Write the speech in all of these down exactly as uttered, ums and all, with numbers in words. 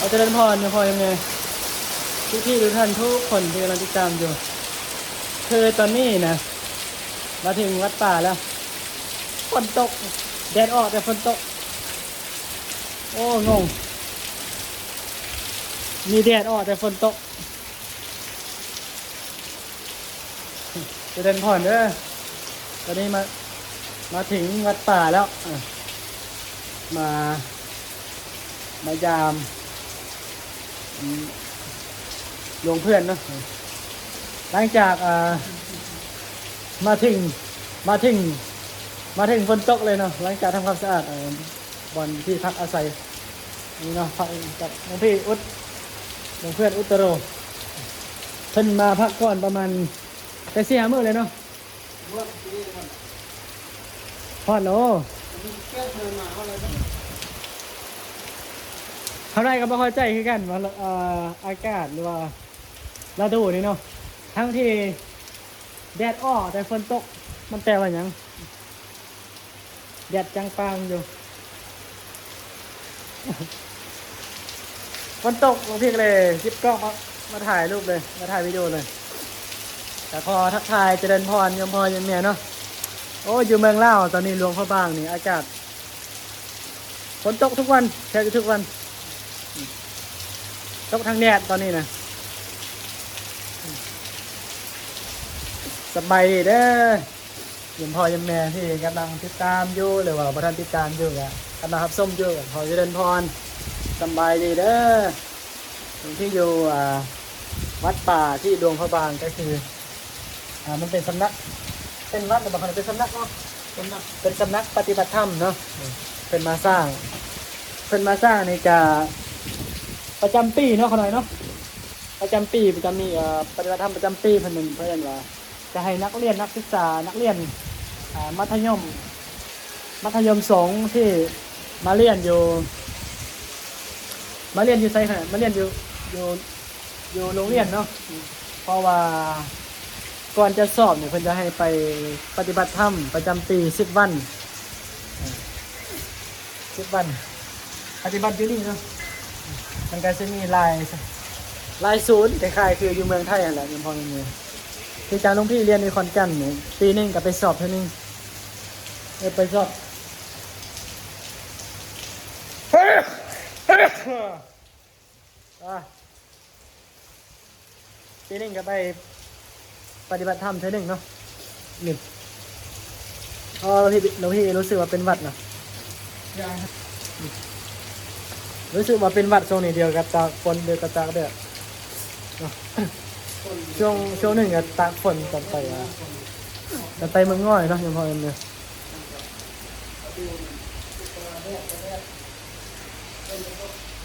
ขอเจริญพรโยมพ่อโยมแม่ พี่ๆทุกท่านทุกคนที่กำลังติดตามอยู่ คือตอนนี้นะ มาถึงวัดป่าแล้ว ฝนตก แดดออกแต่ฝนตก โอ้ งง มีแดดออกแต่ฝนตก เจริญพรเด้อ ตอนนี้มา มาถึงวัดป่าแล้ว อ่ะ มา มายาม อืม หลวงเพื่อนเนาะ หลังจาก อ่า มาถึง มาถึง มาถึงฝนตกเลยเนาะ หลังจากทำความสะอาด อ่า บ่อนที่พักอาศัย นี่เนาะ พักกับหลวงพี่อุด หลวงเพื่อนอุตโตโร เพิ่นมาพักก่อนประมาณ แต่สี่ห้ามื้อเลยเนาะ ฮอดแล้ว เท่าไรก็บ่เข้าใจคือกันว่า เอ่อ อากาศหรือว่าฤดูนี่เนาะ ทั้งที่แดดออกแต่ฝนตก มันแปลว่าหยัง แดดจังปางอยู่ ฝนตก หลวงพี่ก็เลยหยิบกล้องมา มาถ่ายรูปเลย มาถ่ายวิดีโอเลย แต่ขอทักทายเจริญพรโยมพ่อโยมแม่เนาะ โอ้ อยู่เมืองลาว ตอนนี้หลวงพระบางนี่อากาศ ฝนตกทุกวัน แทบจะทุกวัน ตกทั้งแดดตอนนี้นะ สบายดีเด้อ โยมพ่อโยมแม่ที่กำลังติดตามอยู่ หรือว่าบ่ทันติดตามอยู่ ก็กำลังรับชมอยู่ ก็ขอเจริญพร สบายดีเด้อ ที่อยู่ อ่า วัดป่าที่หลวงพระบางก็คือ อ่า มันเป็นสำนัก เป็นวัดหรือบ่า เป็นสำนักเนาะ เป็นวัด เป็นสำนักปฏิบัติธรรมเนาะ เพิ่นมาสร้าง เพิ่นมาสร้างนี่จะประจำปีเนาะ ขอหน่อยเนาะ ประจำปี ประจำมี เอ่อ ปฏิบัติธรรมประจำปี เพิ่น เพิ่นว่า จะให้นักเรียนนักศึกษา นักเรียน อ่า มัธยม มัธยมสองที่มาเรียนอยู่ มาเรียนอยู่ไสคะ มาเรียนอยู่ อยู่ อยู่โรงเรียนเนาะ เพราะว่าก่อนจะสอบเนี่ย เพิ่นจะให้ไปปฏิบัติธรรมประจำปีสิบวัน สิบวัน ปฏิบัติอยู่นี่เนาะ มันก็สิมีหลาย หลายศูนย์ คล้ายๆคืออยู่เมืองไทยนั่นแหละ โยมพ่อโยมแม่ คือจั่งหลวงพี่เรียนอยู่ขอนแก่นนี่ ปีหนึ่งก็ไปสอบเทื่อหนึ่ง เออ ไปสอบ อ่ะ ปีหนึ่งก็ไปปฏิบัติธรรมเทื่อหนึ่งเนาะ นี่ อ๋อ หลวงพี่ หลวงพี่รู้สึกว่าเป็นหวัดนะ รู้สึกว่าเป็นหวัดช่วงนี้ เดี๋ยวก็ตากฝน เดี๋ยวก็ตากแดดเนาะ ช่วง ช่วงหนึ่งก็ตากฝนตอนไป อ่ะ ตอนไปเมืองง่อยเนาะ โยมพ่อโยมแม่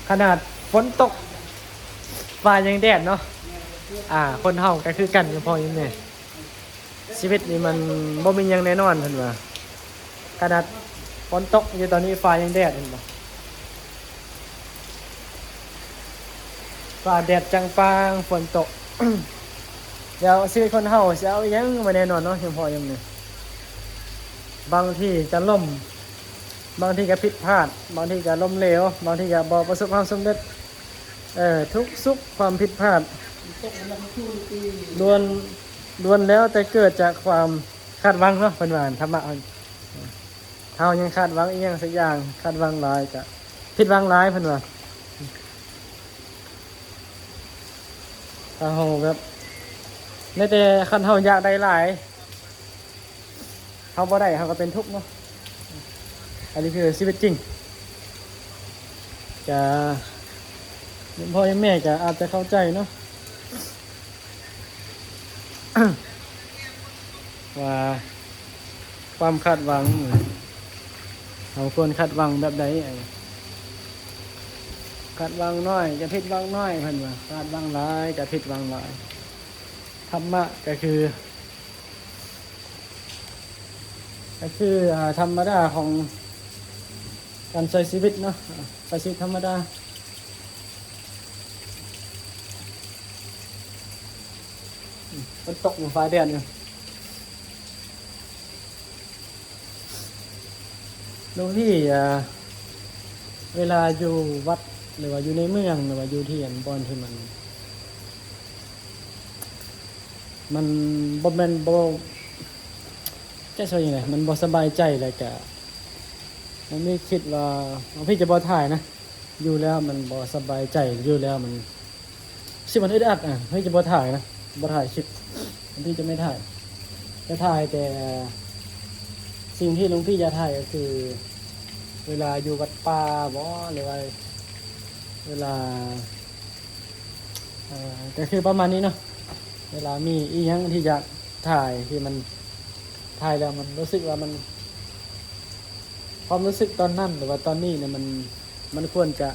ขนาดฝนตก ฟ้ายังแดดเนาะ อ่า คนเฮาก็คือกัน โยมพ่อโยมแม่ ชีวิตนี่มันบ่มีหยังแน่นอน เพิ่นว่า ขนาดฝนตกอยู่ตอนนี้ ฟ้ายังแดด เห็นบ่ ฟ้าแดดจังปาง ฝนตก แล้วชีวิตคนเฮาสิเอาอิหยังมาแน่นอนเนาะ โยมพ่อโยมแม่ บางทีก็ล้ม บางทีก็ผิดพลาด บางทีก็ล้มเหลว บางทีก็บ่ประสบความสำเร็จ เอ่อ ทุกข์สุข ความผิดพลาด ล้วน ล้วนแล้วแต่เกิดจากความคาดหวังเนาะ เพิ่นว่า ธรรมะเพิ่น เฮายังคาดหวังอีหยังสักอย่าง คาดหวังหลายก็ผิดหวังหลาย เพิ่นว่า ถ้าเฮาแบบ แม้แต่คันเฮาอยากได้หลาย เฮาบ่ได้ เฮาก็เป็นทุกข์เนาะ อันนี้คือชีวิตจริง จะ พ่อแม่ก็อาจจะเข้าใจเนาะ ว่าความคาดหวัง เฮาควรคาดหวังแบบใด คาดหวังน้อยจะผิดหวังน้อย เพิ่นว่า คาดหวังหลายจะผิดหวังหลาย ธรรมะก็คือ ก็คือ อ่า ธรรมดาของการใช้ชีวิตเนาะ อ่า ใช้ชีวิตธรรมดา อืม ฝนตกอยู่ ฟ้าแดดอยู่ หลวงพี่ อ่า เวลาอยู่วัด หรือว่าอยู่ในเมือง หรือว่าอยู่ที่อันบ่อนที่มัน มันบ่แม่น บ่ จะใช้ยังไง มันบ่สบายใจ แล้วก็ มันไม่คิดว่า พี่จะบ่ถ่ายนะ อยู่แล้วมันบ่สบายใจ อยู่แล้วมัน สิมันอึดอัดอ่ะ พี่จะบ่ถ่ายนะ บ่ถ่ายคลิป พี่จะไม่ถ่าย จะถ่ายแต่ สิ่งที่หลวงพี่จะถ่ายก็คือ เวลาอยู่วัดป่าบ่ หรือว่า เวลา เอ่อ ก็คือประมาณนี้เนาะ เวลามีอีหยังที่อยากถ่าย ที่มันถ่ายแล้วมันรู้สึกว่ามัน ความรู้สึกตอนนั้น หรือว่าตอนนี้เนี่ยมัน มันควรจะ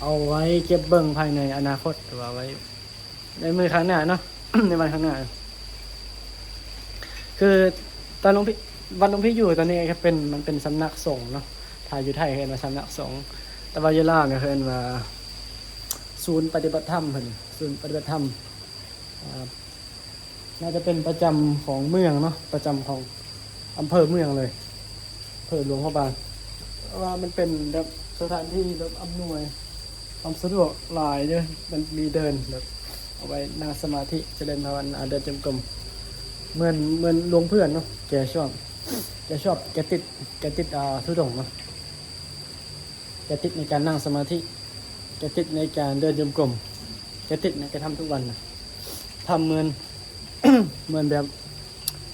เอาไว้เก็บเบิ่งภายในอนาคต หรือว่าไว้ ในมื้อข้างหน้าเนาะ ในวันข้างหน้า คือตอนหลวงพี่ วัดหลวงพี่อยู่ตอนนี้ก็เป็น มันเป็นสำนักสงฆ์เนาะ ถ้าอยู่ไทยเอิ้นว่าสำนักสงฆ์ แต่ว่าอยู่ลาวเนี่ยเอิ้นว่า ศูนย์ปฏิบัติธรรมเพิ่น ศูนย์ปฏิบัติธรรม อ่า น่าจะเป็นประจำของเมืองเนาะ ประจำของอำเภอเมืองเลย อำเภอหลวงพระบาง เพราะว่ามันเป็นแบบสถานที่แบบอำนวยความสะดวกหลายเด้อ มันมีเดินแบบ เอาไว้นั่งสมาธิเจริญภาวนาเดินจงกรม เหมือน เหมือนหลวงเพื่อนเนาะ แกชอบ แกชอบ แกติด แกติด อ่า ธุดงค์เนาะ แกติดในการนั่งสมาธิ แกติดในการเดินจงกรม แกติดนะ แกทำทุกวันนะ ทำเหมือน เหมือนแบบ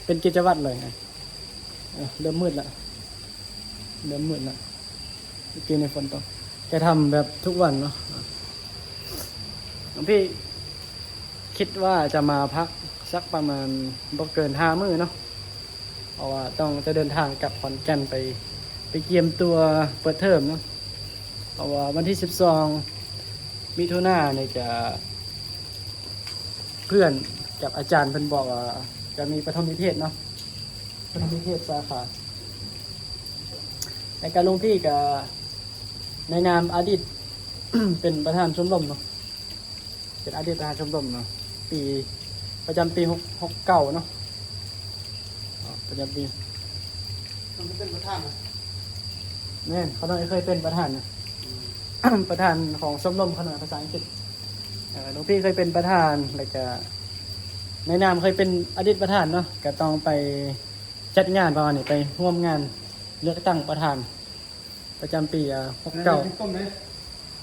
เป็นกิจวัตรเลยนะ เออ เริ่มมืดละ เริ่มมืดละ เมื่อกี้ในฝนตก แกทำแบบทุกวันเนาะ หลวงพี่คิดว่าจะมาพักสักประมาณบ่เกินห้ามื้อเนาะ เพราะว่าต้องจะเดินทางกลับขอนแก่นไป ไปเตรียมตัวเปิดเทอมเนาะ เพราะว่าวันที่สิบสองมิถุนายนเนี่ยจะ เพื่อนกับอาจารย์เพิ่นบอกว่าจะมีปฐมนิเทศเนาะ ปฐมนิเทศสาขา แล้วก็หลวงพี่ก็ในนามอดีต เป็นประธานชมรมเนาะ เป็นอดีตประธานชมรมเนาะ ปี ประจำปีหก หกเก้าเนาะ อ๋อ ประจำปี มันเป็นประธานนะ แม่น เขาน้อยเคยเป็นประธานนะ อืม ประธานของชมรมเขาน้อยภาษาอังกฤษ เอ่อ หลวงพี่เคยเป็นประธาน แล้วก็ในนามเคยเป็นอดีตประธานเนาะ ก็ต้องไปจัดงานประมาณนี้ ไปร่วมงานเลือกตั้งประธาน ประจำปี อ่า หกเก้า เดี๋ยวกินต้มเลย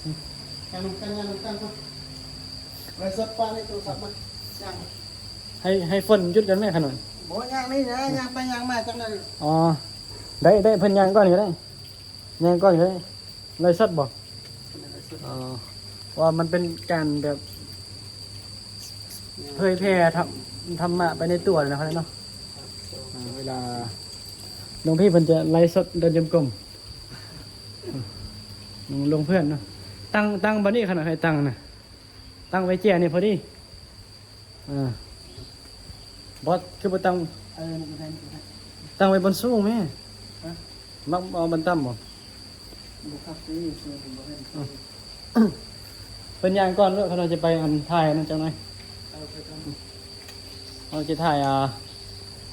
อืม งานนำกัน งานนำกันก่อน ไลฟ์สดปะในโทรศัพท์มา ย่าง ให้ ให้ฝนหยุดกันแม่ขนาด บ่ย่างนี่นะ ย่างไปย่างมาจังนั้น อ๋อ ได้ ได้ เพิ่นย่างก่อนก็ได้ ย่างก่อนก็ได้ ไลฟ์สดบ่ ไลฟ์สด อ๋อ ว่ามันเป็นการแบบ เผยแพร่ธรรม- ธรรมะไปในตัวเลยนะครับเนาะ อ่า เวลาหลวงพี่เพิ่นจะไลฟ์สดเดินจงกรม อืม หลวงเพื่อนเนาะ ตั้ง ตั้งบ่นี่ขนาดใครตั้งนะ ตั้งไว้แจ้นี่พอดี อ่า บอส คือบ่ตั้ง เออ นี่ก็ได้ นี่ก็ได้ ตั้งไว้บนสูงแม่ ฮะ มักเอาบนต่ำบ่ บ่คักนี่ ส่วนผมบ่เห็น อืม เพิ่นย่างก่อนเด้อ เพิ่นว่าจะไปอันถ่ายนั่นจังหน่อย เอาไปก่อน เฮาสิถ่าย อ่า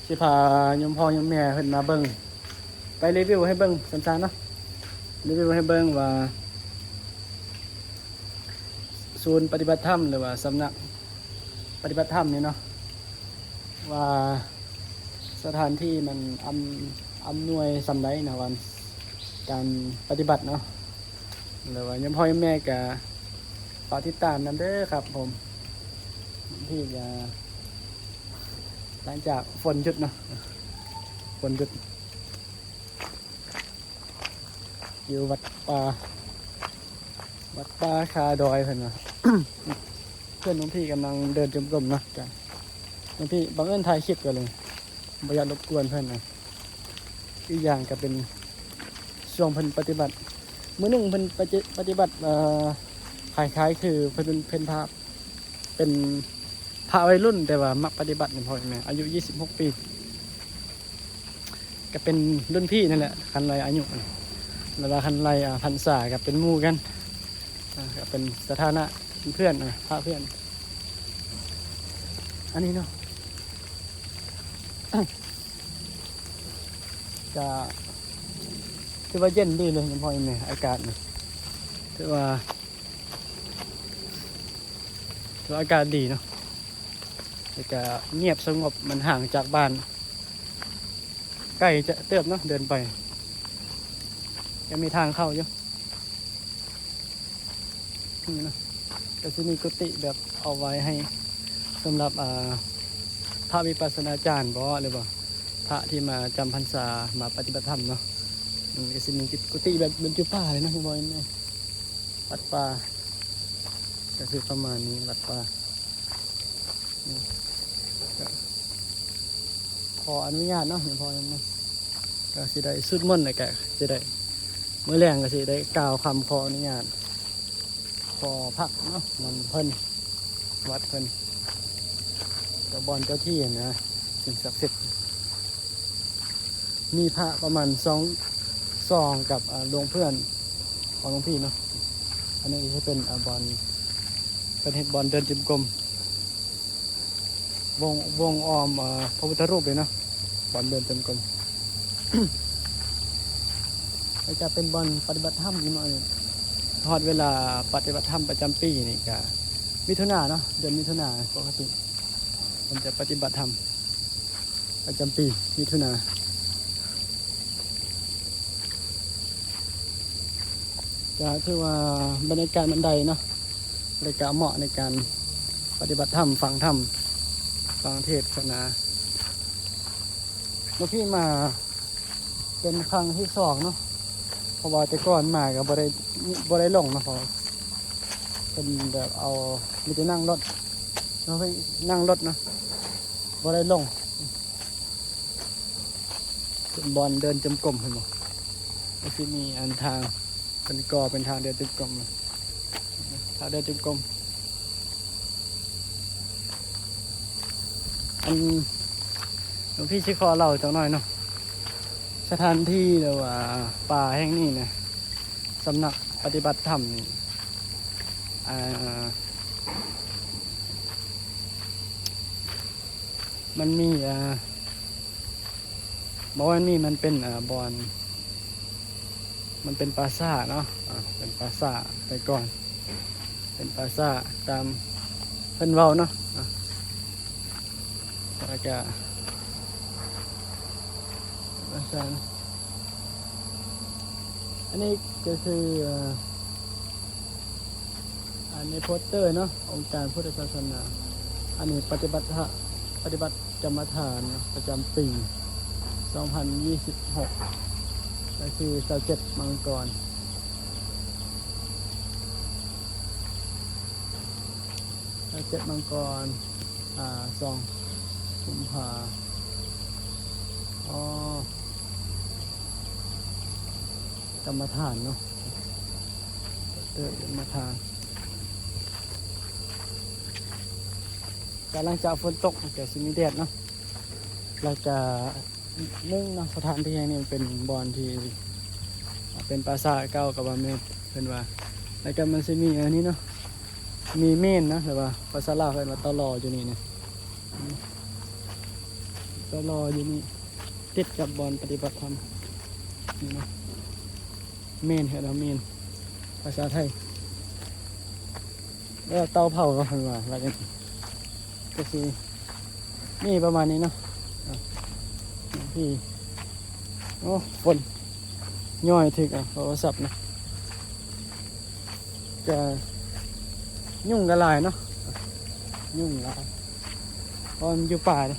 สิพาโยมพ่อโยมแม่เพิ่นมาเบิ่ง ไปรีวิวให้เบิ่งสั้นๆเนาะ รีวิวให้เบิ่งว่า ศูนย์ปฏิบัติธรรม หรือว่าสำนักปฏิบัติธรรมนี่เนาะ ว่าสถานที่มันอำ- อำนวยส่ำใดนะ ว่าการปฏิบัติเนาะ หรือว่าโยมพ่อโยมแม่ก็ฝากติดตามนำเด้อครับผม ที่จะ หลังจากฝนหยุดเนาะ ฝนหยุด อยู่วัดป่า วัดป่าคาดอยเพิ่นว่า เพื่อนหลวงพี่กำลังเดินจงกรมเนาะ จ้ะ หลวงพี่บังเอิญถ่ายคลิปกันเลย บ่อยากรบกวนเพิ่นนะ อีกอย่างก็เป็นช่วงเพิ่นปฏิบัติ มื้อหนึ่งเพิ่นปฏิ- ปฏิบัติ เอ่อ คล้ายๆ คือเพิ่นเป็น เพิ่นพระ เป็นพระวัยรุ่น แต่ว่ามักปฏิบัตินี่พ่อแม่ อายุยี่สิบหกปี ก็เป็นรุ่นพี่นั่นแหละ คันไล่อายุ แล้วว่าคันไล่ อ่า พรรษาก็เป็นหมู่กัน อ่า ก็เป็นสถานะเป็นเพื่อน อ่า พระเพื่อน อันนี้เนาะ จะ ถือว่าเย็นดีเลยพ่อแม่ อากาศนะ ถือว่า ถือว่าอากาศดีเนาะ แล้วก็เงียบสงบ มันห่างจากบ้าน ไกลจะเติบเนาะ เดินไป ยังมีทางเข้าอยู่ นี่นะ ก็สิมีกุฏิแบบเอาไว้ให้สำหรับ อ่า พระวิปัสสนาจารย์บ่ หรือว่าพระที่มาจำพรรษา มาปฏิบัติธรรมเนาะ อืม ก็สิมีกุฏิแบบเหมือนอยู่ป่าเลยเนาะ เห็นบ่ เห็นไหม วัดป่า ก็สิประมาณนี้ วัดป่า อืม ก็ขออนุญาตเนาะ หลวงพ่อยังไง ก็สิได้สวดมนต์ แล้วก็สิได้ มื้อแลงก็สิได้กล่าวคำขออนุญาต ขอพักเนาะ นำเพิ่น วัดเพิ่น ก็บ่อนเจ้าที่นะ สิ่งศักดิ์สิทธิ์ มีพระประมาณสอง สองกับ อ่า หลวงเพื่อนของหลวงพี่เนาะ อันนี้จะเป็น อ่า บ่อน เป็นเฮ็ดบ่อนเดินจงกรม วง วงอ้อม อ่า พระพุทธรูปเลยเนาะ บ่อนเดินจงกรม ก็จะเป็นบ่อนปฏิบัติธรรมนี่มาเนี่ย ฮอดเวลาปฏิบัติธรรมประจำปีนี่ก็มิถุนาเนาะ เดือนมิถุนาปกติ มันจะปฏิบัติธรรมประจำปีมิถุนา ก็ถือว่าบรรยากาศมันได้เนาะ แล้วก็เหมาะในการปฏิบัติธรรม ฟังธรรม ฟังเทศนา หลวงพี่มาเป็นครั้งที่สองเนาะ เพราะว่าแต่ก่อนมาก็บ่ได้ บ่ได้ลงเนาะ เพราะเป็นแบบเอา มีแต่นั่งรถเนาะ นั่งรถเนาะ บ่ได้ลง เป็นบ่อนเดินจงกรม เห็นบ่ มันสิมีอันทาง เป็นก่อเป็นทางเดินจงกรมนะ ทางเดินจงกรม อัน หลวงพี่สิขอเล่าจักหน่อยเนาะ สถานที่หรือว่าป่าแห่งนี้นะ สำนักปฏิบัติธรรมนี่ อ่า มันมี อ่า บ่อนนี่มันเป็น อ่า บ่อน มันเป็นปราสาทเนาะ อ่า เป็นปราสาทแต่ก่อน เป็นปราสาทตามเพิ่นเว้าเนาะ อ่า แล้วก็ ปราสาท อันนี้ก็คือ อ่า อันนี้โปสเตอร์เนาะ องค์การพุทธศาสนา อันนี้ปฏิบัติธรรม ปฏิบัติกรรมฐานเนาะ ประจำปี สองพันยี่สิบหก ก็คือ ซาวเจ็ด มังกร ซาวเจ็ด มังกร อ่า สอง กุมภา อ๋อ กรรมฐานเนาะ เออ กรรมฐาน ก็หลังจากฝนตกก็สิมีแดดเนาะ แล้วก็ หนึ่งเนาะ สถานที่แห่งนี้มันเป็นบ่อนที่ เป็นปราสาทเก่าก็ว่าแม่น เพิ่นว่า แล้วก็มันสิมีอันนี้เนาะ มีเมนเนาะ หรือว่าภาษาลาวเพิ่นว่าตลออยู่นี่นะ ตลออยู่นี่ ติดกับบ่อนปฏิบัติธรรม นี่เนาะ เมน เห็นบ่ เมน ภาษาไทย แล้วเตาเผาก็เพิ่นว่า ว่าจังซี้ ก็สิมีประมาณนี้เนาะ อ่ะ พี่ โอ้ ฝน ย้อยถึก อ่ะ โทรศัพท์นะ ก็ ยุงก็หลายเนาะ ยุงหลาย เพราะมันอยู่ป่าเด้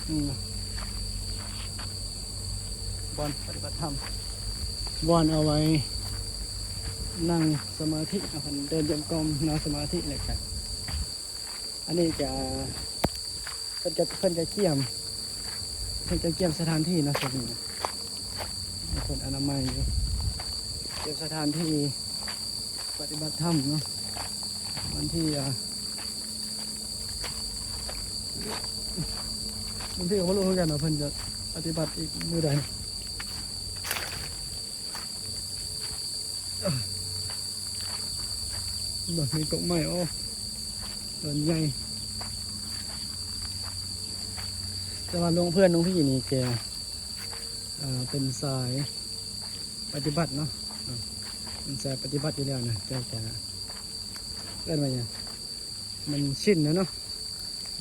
อืม บ่อนปฏิบัติธรรม บ่อนเอาไว้นั่งสมาธิ อ่ะ เพิ่นเดินจงกรม นั่งสมาธิเลยครับ อันนี้จะ เพิ่นจะ เพิ่นจะเกียม เพิ่นจะเกียมสถานที่เนาะ ตรงนี้นะ เพิ่นอนามัยอยู่ เกียมสถานที่ปฏิบัติธรรมเนาะ วันที่ อ่า วันที่ก็บ่รู้คือกันว่าเพิ่นจะปฏิบัติอีกมื้อใด บ่มีกกไม้ โอ้ ต้นใหญ่ แต่ว่าหลวง เพื่อนหลวงพี่นี่แก อ่า เป็นสาย ปฏิบัติเนาะ อ่า มันสายปฏิบัติอยู่แล้วนะ แต่จะเอิ้นว่าหยัง มันชินแล้วเนาะ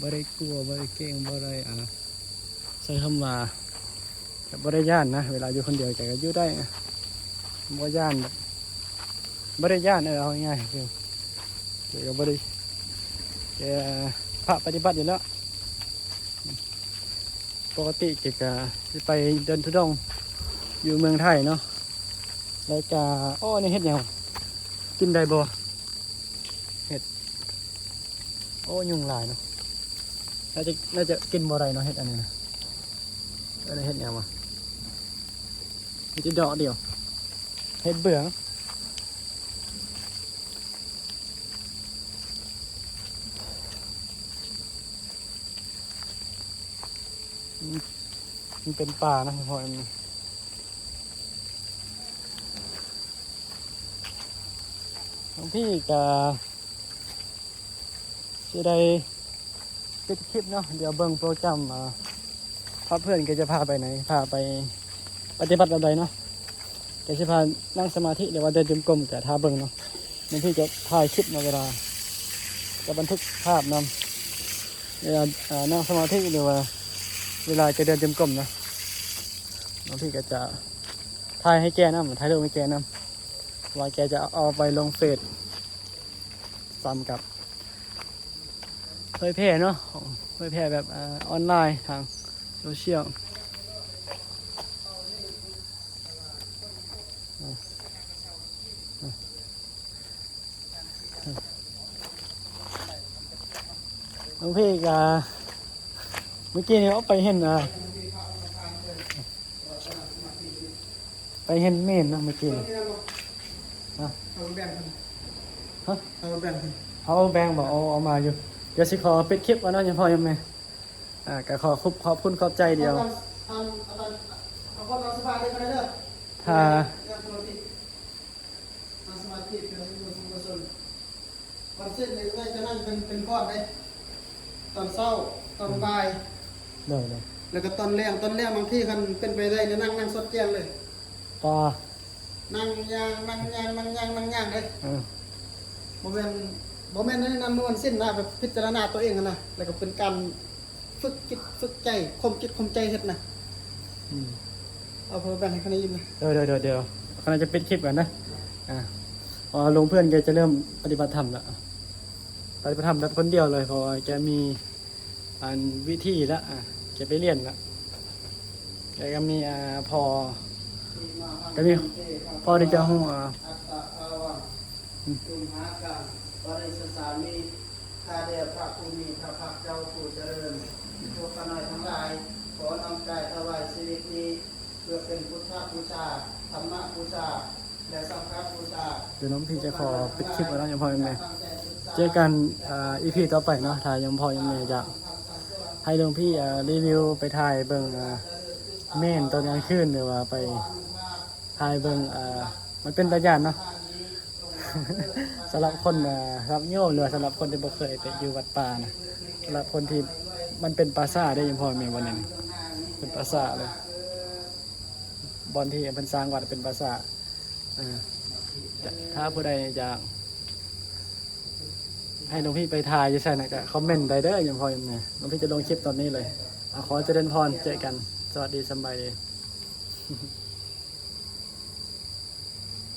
บ่ได้กลัว บ่ได้เกรง บ่ได้ อ่า ใช้คำว่า ก็บ่ได้ย้านนะ เวลาอยู่คนเดียวก็อยู่ได้นะ บ่ย้านแบบ บ่ได้ย้าน เออ เอาง่ายๆ คือ คือก็บ่ได้ แกพระปฏิบัติอยู่แล้ว ปกติแกก็สิไปเดินธุดงค์อยู่เมืองไทยเนาะ แล้วก็ โอ้ นี่เห็ดหยัง กินได้บ่ เห็ด โอ้ ยุงหลายเนาะ น่าจะ น่าจะกินบ่ได้เนาะ เห็ดอันนี้นะ เออ เห็ดหยังวะ มีแต่ดอกเดียว เห็ดเบือง อืม มันเป็นป่านะพ่อ มัน หลวงพี่ก็สิได้ปิดคลิปเนาะ เดี๋ยวเบิ่งโปรแกรม อ่า พาเพื่อนก็จะพาไปไหน พาไปปฏิบัติแบบใดเนาะ ก็สิพานั่งสมาธิ หรือว่าเดินจงกรม ก็ท่าเบิ่งเนาะ หลวงพี่จะถ่ายคลิปเนาะ เวลา จะบันทึกภาพนำ เวลา อ่า นั่งสมาธิ หรือว่าเวลาจะเดินจงกรมนะ หลวงพี่ก็จะถ่ายให้แกนำ ถ่ายรูปให้แกนำ ว่าแกจะเอาไปลงเฟซ ซ้ำกับเผยแพร่เนาะ เผยแพร่แบบ อ่า ออนไลน์ทางโซเชียล อ่า อ่า หลวงพี่ก็ เมื่อกี้นี่เอาไปเห็น อ่า ไปเห็นเมนเนาะ เมื่อกี้นี่ ฮะ เอาแบ่งกัน ฮะ เอาแบ่งกัน เอาแบ่งบอก เอา เอามาอยู่ เดี๋ยวสิขอปิดคลิปก่อนเนาะ ยังพ่อยังแม่ อ่า ก็ขอขอบ ขอบคุณขอบใจเดียว เอาตาม เอาตาม เอาความสบายเลยก็ได้เด้อ ถ้า นั่งสมาธิ นั่งสมาธิเป็นอุโบสถ วันสิ้นนี่ก็จะนั่งเป็น เป็นก้อนเลย ตอนเช้า ตอนบ่าย ได้เลย แล้วก็ตอนแลง ตอนแลงบางทีคันเป็นไปได้เนี่ยนั่ง นั่งสดแจ้งเลย ก็ นั่งย่าง นั่งย่าง นั่งย่าง นั่งย่างเลย เออ บ่แม่น บ่แม่นในนั้นม่วนสิ้นนะ แบบพิจารณาตัวเองนะ แล้วก็เป็นการฝึกจิตฝึกใจ ข่มจิตข่มใจเฮ็ดนะ อืม เอา power bank ให้เขาได้ยินนะ เดี๋ยว เดี๋ยว เดี๋ยว เดี๋ยว เขาน่าจะปิดคลิปก่อนนะ อ่า เพราะว่าลุงเพื่อนแกจะเริ่มปฏิบัติธรรมละ ปฏิบัติธรรมแบบคนเดียวเลย เพราะว่าแกมี อันวิธีละ อ่ะ แกไปเรียนละ แกก็มี อ่า พอ ก็มี พอที่จะฮู้ อ่า อัตตาอาวัง อืม ตุมหากัง ปริสสามิ ข้าแต่พระผู้มีพระภาคเจ้าผู้เจริญ พวกข้าน้อยทั้งหลาย ขอน้อมกายถวายชีวิตนี้ เพื่อเป็นพุทธบูชา ธรรมบูชา และสังฆบูชา เดี๋ยวน้องพี่จะขอปิดคลิปไว้แล้ว ยังพอยังไง เจอกัน อ่า อีพีต่อไปเนาะ ถ้ายังพอยังไงจะให้หลวงพี่ อ่า รีวิวไปถ่ายเบิ่ง อ่า เมนตอนกลางคืน หรือว่าไปถ่ายเบิ่ง อ่า มันเป็นตาย้านเนาะ สำหรับคน อ่า สำหรับโยม หรือว่าสำหรับคนที่บ่เคยไปอยู่วัดป่านะ สำหรับคนที่ มันเป็นป่าช้าได้ ยังพอแม่นบ่ นี่เป็นป่าช้าเลย บ่อนที่เพิ่นสร้างวัดเป็นป่าช้า อ่า จะ ถ้าผู้ใดอยากให้หลวงพี่ไปถ่ายอยู่ไสนะ ก็คอมเมนต์ได้เด้อ ยังพอยังไง หลวงพี่จะลงคลิปตอนนี้เลย อ่ะ ขอเจริญพร เจอกัน สวัสดี สำบายดี